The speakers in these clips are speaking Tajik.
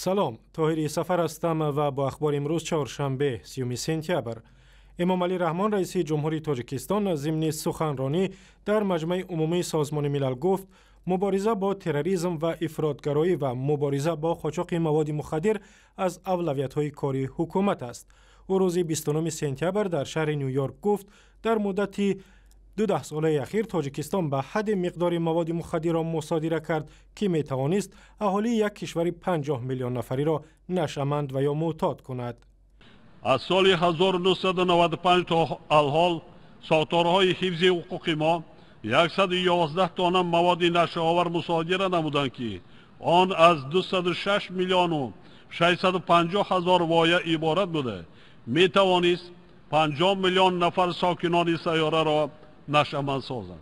Салом, Тоҳири Сафар ҳастам ва бо ахбори имрӯз, чоршанбе, 30 сентябр. Эмомалӣ Раҳмон, раиси ҷумҳури Тоҷикистон, зимни суханронӣ дар Маҷмаи умумии Созмони Милал гуфт, мубориза бо терроризм ва ифротгароӣ ва мубориза бо қочоқи маводи мухаддир аз авлавиятҳои кори ҳукумат аст. Ӯ рӯзи 29 сентябр дар шаҳри Ню-Йорк гуфт, дар муддати 2 даҳсолаи ахир Тоҷикистон ба ҳадди миқдори маводи мухаддирро мусодира кард, ки метавонист аҳолии як кишвари 50 миллион нафариро нашъаманд ва ё мӯътод кунад. Аз соли 1995 то алҳол сохторҳои ҳифзи ҳуқуқи мо 111 тонна маводи нашъаовар мусодира намуданд, ки он аз 206 миллиону 650 ҳазор воя иборат буда, метавонист 50 миллион нафар сокинони сайёраро нашъаманд созанд.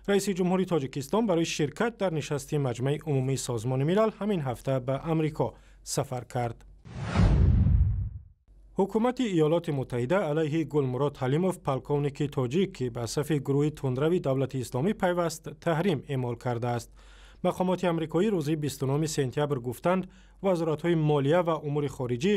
Раиси ҷумҳури Тоҷикистон барои ширкат дар нишасти Маҷмаи умумии Созмони Милал ҳамин ҳафта ба Амрико сафар кард. Ҳукумати Иёлоти Муттаҳида алайҳи Гулмурод Ҳалимов, полковники тоҷик, ки ба сафи гурӯҳи тундрави Давлати Исломӣ пайваст, таҳрим эъмол кардааст. Мақомоти амрикоӣ рӯзи 29 сентябр гуфтанд, вазоратҳои молия ва умури хориҷӣ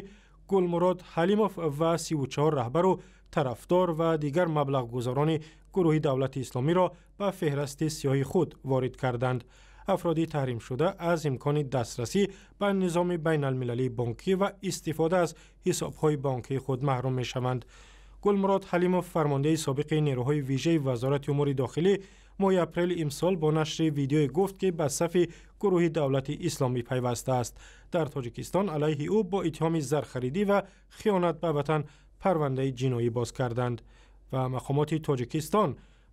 Гулмурод Ҳалимов ва 34 раҳбару тарафдор ва дигар маблағгузорони гурӯҳи Давлати Исломиро ба феҳрасти сиёҳи худ ворид карданд. Афроди таҳримшуда аз имкони дастрасӣ ба низоми байналмилалии бонкӣ ва истифода аз ҳисобҳои бонкии худ маҳрум мешаванд. Гулмурод Ҳалимов, фармондеҳи собиқи нерӯҳои вижаи Вазорати умури дохилӣ, моҳи апрели имсол бо нашри видеое гуфт, ки ба сафи гурӯҳи Давлати Исломӣ пайвастааст. Дар Тоҷикистон алайҳи ӯ бо иттиҳоми зархаридӣ ва хиёнат ба ватан парвандаи ҷиноӣ боз карданд. Ва мақомоти Тоҷикистон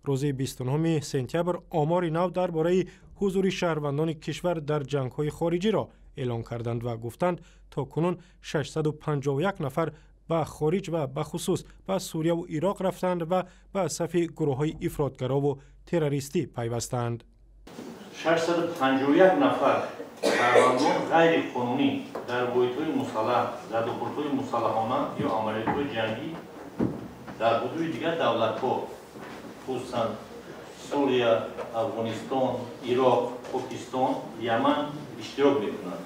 рӯзи 29 сентябр омори нав дар бораи ҳузури шаҳрвандони кишвар дар ҷангҳои хориҷиро эълон карданд ва гуфтанд, то кунун 651 нафар ба хориҷ ва бахусус ба Сурияву Ироқ рафтанд ва ба сафи гурӯҳҳои ифротгарову террористӣ пайвастанд. 651 нафар шаҳрвандон ғайриқонунӣ дар воҳидҳои мусаллаҳ, задухӯрдҳои мусаллаҳона ё амалиётҳои ҷангӣ дар ҳудуди дигар давлатҳо, хусусан Сурия, Афғонистон, Ироқ, Покистон, Яман иштирок мекунанд.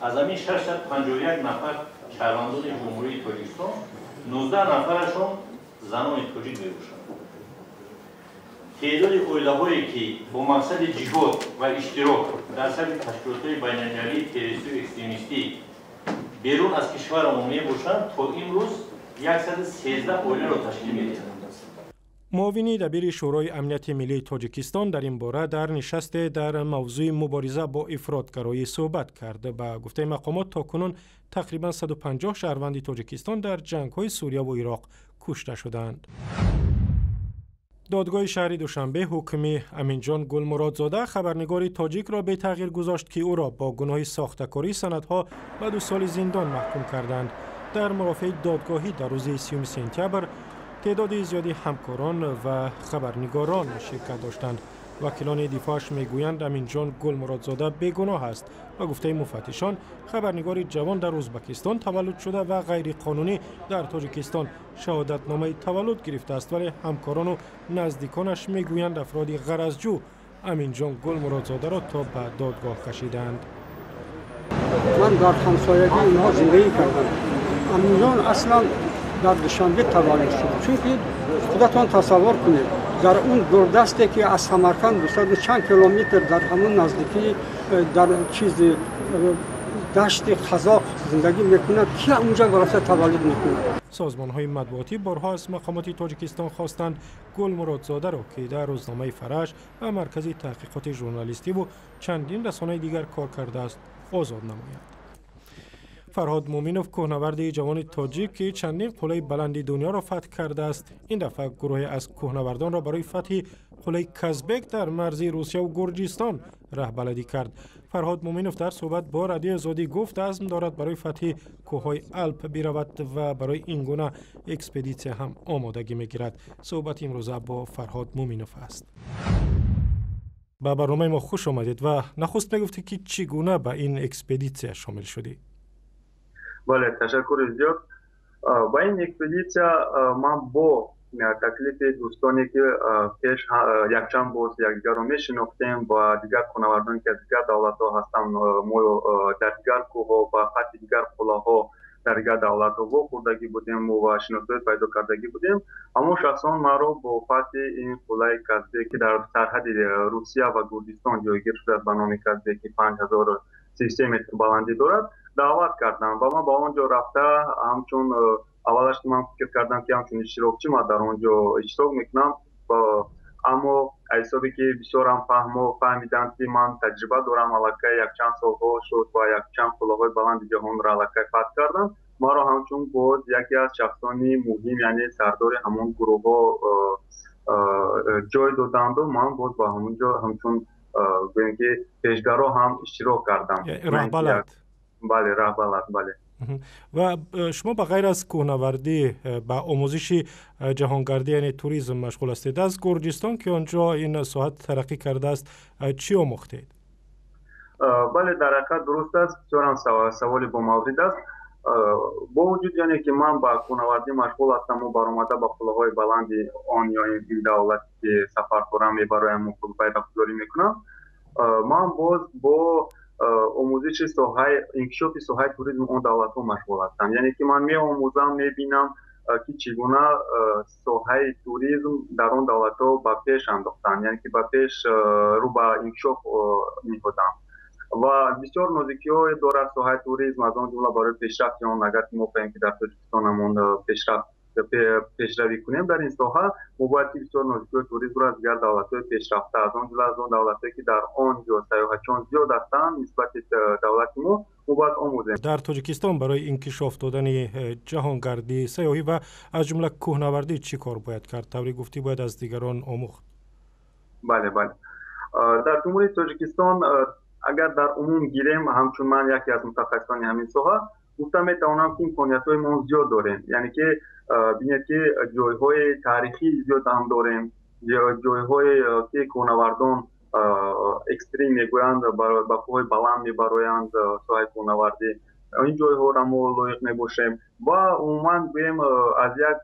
Аз ҳамин 651 нафар шаҳрвандони Ҷумҳурии Тоҷикистон 19 нафарашон занони тоҷик мебошанд. Теъдоди оилаҳое, ки бо мақсади ҷиҳод ва иштирок дар сафи ташкилотҳои байналмилалии террористию экстремистӣ берун аз кишварамон мебошанд, то имрӯз 113 оиларо ташкил медиҳанд. Муовини дабири Шӯрои амнияти миллии Тоҷикистон дар ин бора дар нишасте дар мавзӯи мубориза бо ифротгароӣ суҳбат кард. Ба гуфтаи мақомот, то кунун тақрибан 150 шаҳрванди Тоҷикистон дар ҷангҳои Сурияву Ироқ кушта шудаанд. Додгоҳи шаҳри Душанбе ҳукми Аминҷон Гулмуродзода, хабарнигори тоҷикро, бетағйир гузошт, ки ӯро бо гуноҳи сохтакории санадҳо ба 2 соли зиндон маҳкум карданд. Дар мурофиаи додгоҳӣ дар рӯзи 30 сентябр теъдоди зиёди ҳамкорон ва хабарнигорон ширкат доштанд. Вакилони дифоаш мегӯянд, Аминҷон Гулмуродзода бегуноҳ аст. Ба гуфтаи муфаттишон, хабарнигори ҷавон дар Ӯзбакистон таваллуд шуда ва ғайриқонунӣ дар Тоҷикистон шаҳодатномаи таваллуд гирифтааст. Вале ҳамкорону наздиконаш мегӯянд, афроди ғаразҷӯ Аминҷон Гулмуродзодаро то ба додгоҳ кашиданд. Ман дар ҳамсоягии инҳо зиндагӣ кардам. Аминҷон аслан дар Душанбе таваллуд шуд, чунки худатон тасаввур кунед, дар он дурдасте, ки аз Самарканд дусаду чанд километр, дар ҳамон наздикии дар чизи дашти Қазоқ зиндагӣ мекунад, ки унҷа рафта таваллуд мекунад? Созмонҳои матбуотӣ борҳо аз мақомоти Тоҷикистон хостанд, Гулмуродзодаро, ки дар рӯзномаи «Фараш» ва Маркази таҳқиқоти журналистиву чандин расонаи дигар кор кардааст, озод намоянд. Фарҳод Муъминов, кӯҳнаварди ҷавони тоҷик, ки чандин қуллаи баланди дунёро фатҳ кардааст, ин дафъа гурӯҳе аз кӯҳнавардонро барои фатҳи қуллаи Казбек дар марзи Русияву Гурҷистон раҳбаладӣ кард. Фарҳод Муъминов дар суҳбат бо Радиои Озодӣ гуфт, азм дорад барои фатҳи кӯҳҳои Алп биравад ва барои ин гуна экспедитсия ҳам омодагӣ мегирад. Суҳбати имрӯза бо Фарҳод Муъминов аст. Ба барномаи мо хуш омадед ва нахуст мегуфтед, ки чӣ гуна ба ин экспедитсия шомил шудӣ? Бале, ташаккури зиёд. Ба ин экспедитсия ман бо Таклифи дӯстоне, ки пеш якчанд боз якдигарро мешинохтем ва дигар кӯҳнавардоне, ки аз дигар давлатҳо ҳастанд, мо дар дигар кӯҳҳо ба фатҳи дигар қуллаҳо дар дигар давлатҳо вохӯрдагӣ будем ва шиносоӣ пайдо кардагӣ будем. Ҳамон шахсон маро бо фатҳи ин қуллаи Казбек, ки дар сарҳади Русия ва Гурҷистон ҷойгир шудааст, ба номи Казбек, ки 5033 метр баландӣ дорад, даъват карданд ва ман ба он ҷо рафта, ҳамчун аввалаш ман фикр кардам, ки ҳамчун иштирокчӣ ман дар он ҷо иштирок мекунам, аммо аз ҳисобе ки бисёрам фаҳмиданд, ки ман таҷриба дорам, аллакай якчанд солҳо шуд ва якчанд қуллаҳои баланди ҷаҳонро аллакай фатҳ кардам, маро ҳамчун боз яке аз шахсони муҳим, яъне сардори ҳамон гурӯҳҳо ҷой доданду ман боз ба ҳамон ҷо ҳамчун, гӯем ки, пешгаро ҳам иштирок кардам. Раҳбалад. Бале, раҳбалад, бале. Ва шумо ба ғайр аз кӯҳнавардӣ ба омӯзиши ҷаҳонгардӣ, яъне туризм, машғул ҳастед. Аз Гурҷистон, ки он ҷо ин соҳа тараққӣ кардааст, чӣ омӯхтед? Бале, дар ҳақиқат дуруст аст, бисёрам саволи бомаврид аст. Бо вуҷуди оне ки ман ба кӯҳнавардӣ машғул ҳастаму баромада ба қуллаҳои баланди он ё ин давлате ки сафар дорам мебарояму байрақгузорӣ мекунам, ман боз бо омӯзиши соҳаи инкишофи соҳаи туризми он давлатҳо машғул ҳастам. Яъне ки ман меомӯзам, мебинам, ки чӣ гуна соҳаи туризм дар он давлатҳо ба пеш андохтанд, яъне ки ба пеш, рӯ ба инкишоф ниҳоданд. Ва бисёр нозикиҳое дорад соҳаи туризм, аз он ҷумла барои пешрафти он. Агар ки мо хоҳем, ки дар Тоҷикистонамон пешрафт, пешравӣ кунем дар ин соҳа, мо бояд ки бисёр нозикиҳои туризмро аз дигар давлатҳои пешрафта, аз он ҷумла аз он давлатҳое, ки дар он ҷо сайёҳатчиён зиёд ҳастанд нисбати давлати мо, мо бояд омӯзем. Дар Тоҷикистон барои инкишоф додани ҷаҳонгардӣ, сайёҳӣ ва аз ҷумла кӯҳнавардӣ чӣ кор бояд кард? Тавре гуфтӣ, бояд аз дигарон омӯхт. Бале, дар Ҷумҳурии Тоҷикистон агар дар умум гирем, ҳамчун ман яке аз мутахассисони ҳамин соҳа гуфта метавонам, ки имкониятҳои мо зиёд дорем. Яъне ки бинед, ки ҷойҳои таърихӣ зиёд ҳам дорем, ҷойҳое ки кӯҳнавардон экстрим мегӯянд, ба кӯҳҳои баланд мебароянд, соҳаи кӯҳнавардӣ, ин ҷойҳоро мо лоиқ мебошем. Ва умуман гӯем, аз як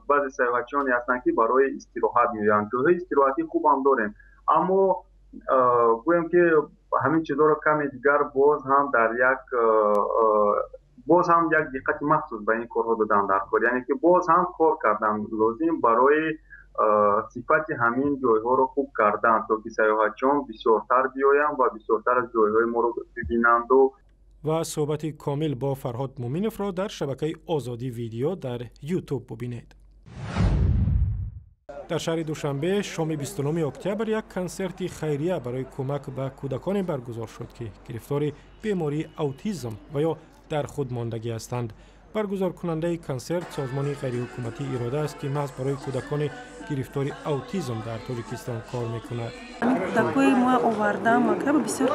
баъзе сайёҳатчиёне ҳастанд, ки барои истироҳат меоянд, ҷойҳои истироҳатӣ хуб ҳам дорем, аммо гӯем ки ҳамин чизҳоро каме дигар боз ҳам дар як боз ҳам як диққати махсус ба ин корҳо додан дар кор, яъне ки боз ҳам кор кардан лозим барои сифати ҳамин ҷойҳоро хуб кардан, то ки сайёҳатчиён бисёртар биёянд ва бисёртар аз ҷойҳои моро бибинанду. Ва суҳбати комил бо Фарҳод Муминовро дар шабакаи Озодӣ Видео дар Ютуб бубинед. Дар шаҳри Душанбе шоми 29 октябр як консерти хайрия барои кӯмак ба кӯдаконе баргузор шуд, ки гирифтори бемории аутизм ва ё дар худмондагӣ ҳастанд. Баргузоркунандаи консерт созмони ғайриҳукуматии «Ирода» аст, ки маҳз барои кӯдакони гирифтори аутизм дар Тоҷикистон кор мекунад. Кӯдакҳои мо оварда мактаба бисёр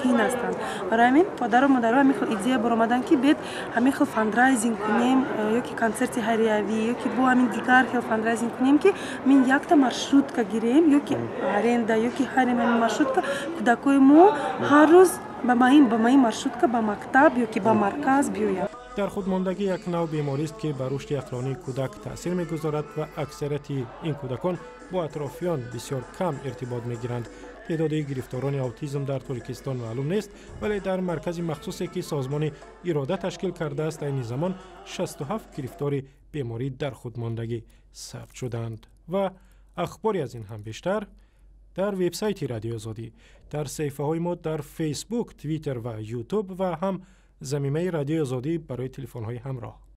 қиин ҳастанд. Барои ҳамин падару модаро ҳамин хел идея баромаданд, ки бед ҳамин хел фандрайзинг кунем ё ки консерти хайриявӣ, ё ки бо ҳамин дигар хел фандрайзинг кунем, ки мин якта маршрутка гирем, ё ки аренда, ё ки ҳарем ҳамин маршрутка, кӯдакҳои мо ҳар рӯз ба маин маршрутка ба мактаб ё ки ба марказ биёянд. Дар худмондагӣ як нав беморист, ки ба рушди ақлонии кӯдак таъсир мегузорад ва аксарияти ин кӯдакон бо атрофиён бисёр кам иртибот мегиранд. Теъдоди гирифторони аутизм дар Тоҷикистон маълум нест, вале дар маркази махсусе, ки созмони «Ирода» ташкил кардааст, айни замон 67 гирифтори беморӣ дар худмондагӣ сабт шуданд. Ва ахбори аз ин ҳам бештар дар вебсайти Радиои Озодӣ, дар саҳифаҳои мо дар Фейсбук, Твиттер ва Ютуб ва ҳам замимаи Радиои Озодӣ барои телефонҳои ҳамроҳ.